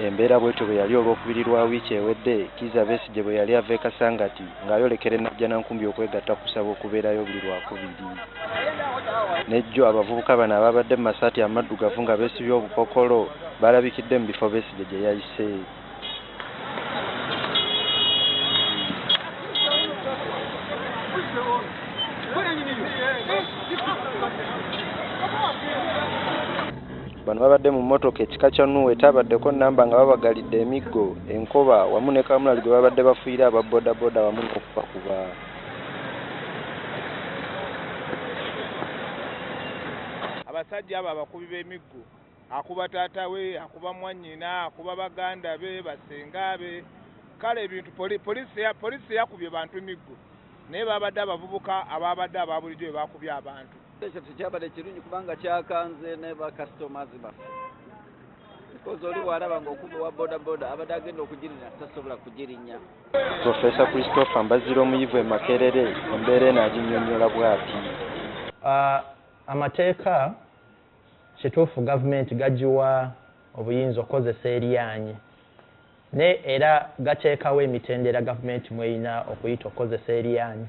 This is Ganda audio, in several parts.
Embeera bw'etyo bwe yali Olwokubiri lwa wiiki ewedde, Kiiza Besigye bwe yali ava e Kasangati ng'ayolekera e Najjanankumbi okwegatta ku kusaba okubeerayo buli Lwakubiri. Ne jjo abavubuka bano abaabadde mu masaati amaddugavu nga beesibye obukookolo baalabikidde mu bifo Besigye gye yayise. Bano babadde mu mmotoka ekika kya Noah etaabaddeko nnamba nga babagalidde emiggo, enkoba wamu ne kaamulali gwe babadde bafuuyira aba bodaboda wamu n'okubakuba. Abasajja abo abakubi b'emiggo akuba taata we, akuba mwannyina, akuba baganda be, basenga be, kale ebintu poliisi teyakubye bantu miggo naye babadde abavubuka ababadde aba bulijjo be bakubye abantu. Ekyo tekyabadde kirungi kubanga kyakanze ne ba customers baffe because oli bw'alaba ng'okuba owa bodaboda abadde agenda okugirinnya tasobola kugirinnya. Professor Christopher Mbazira omuyivu e Makerere embeera eno aginnyonnyola bw'ati. Amateeka kituufu gavumenti gagiwa obuyinza okukozesa eryanyi naye era gateekawo emitendera gavumenti mw'erina okuyita okukozesa eryanyi.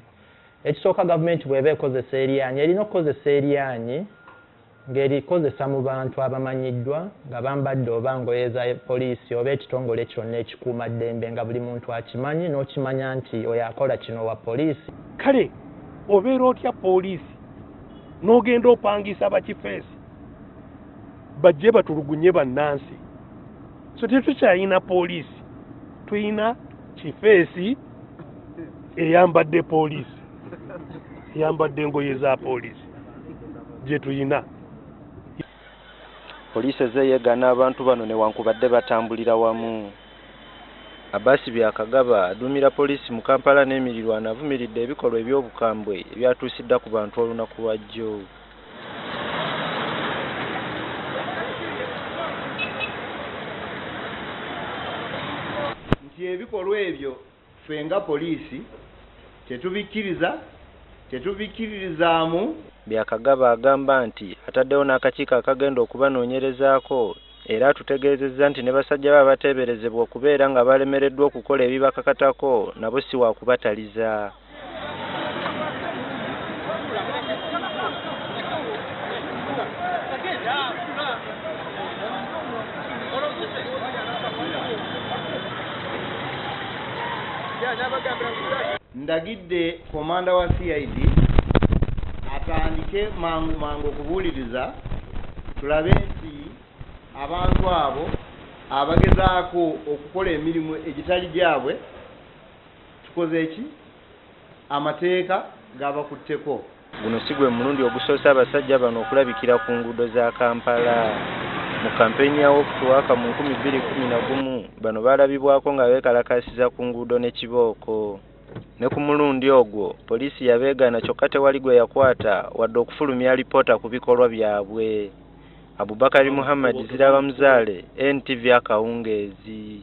Ekisooka gavumenti bw'eba ekozesa eryanyi erina okukozesa eryanyi ng'erikozesa mu bantu abamanyiddwa nga bambadde oba ngoye za poliisi oba ekitongole kyonna ekikuumaddembe nga buli muntu akimanyi n'okimanya nti oyo akola kino wa poliisi. Kale obeera otya poliisi n'ogenda opangisa bakifeesi bajje batulugunye bannansi? So tetukyalina poliisi, tulina kifeesi eyambadde poliisi, eyambadde engoye za poliisi gye tulina. Poliisi ezze yeegaana abantu bano newankubadde batambulira wamu. Abbas Byakagaba aduumira poliisi mu Kampala n'emirirwano avumiridde ebikolwa eby'obukambwe ebyatuusidda ku bantu olunaku lwa jjo. Nti ebikolwa ebyo ffe nga poliisi tetubikkiriza, tetubikkiririzaamu. Byakagaba agamba nti ataddewo n'akakiiko akagenda okubanoonyerezaako era atutegeezezza nti ne basajja be abateeberezebwa okubeera nga balemereddwa okukola ebibakakatako nabo si waakubataliza. Ndagidde komanda wa CID atandike mangu mangu okubuuliriza tulabe nti abantu abo abagezaako okukola emirimu egitali gyabwe tukoze ki amateeka gabakutteko. Guno si gwe mulundi ogusoose abasajja bano okulabikira ku nguudo za Kampala. Mu kampeyini ya Walk to Work mu 2011 bano baalabibwako nga beekalakaasiza ku nguudo ne kibooko. Ne ku mulundi ogwo poliisi yabeegaana kyokka tewali gwe yakwata wadde okufulumya alipoota ku bikolwa byabwe. Abubakari Muhammad Zirabamuzaale, NTV akawungeezi.